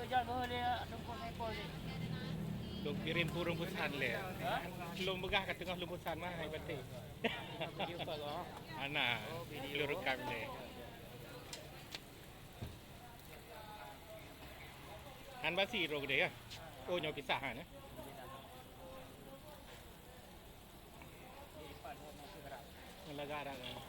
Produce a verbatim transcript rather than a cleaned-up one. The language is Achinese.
Jan boh lé Teungku Saipul ni. Lôn kirim keu ureueng peusan lé. Ha? Lôn peugah ka teungoh lôn peusan mah, hai baté. Video call, ha? Ana, lôn rekam lé. Han basi droe keudeh, ya? Oh, nyoe pisah han, ya? Ngon lagak dak, ya?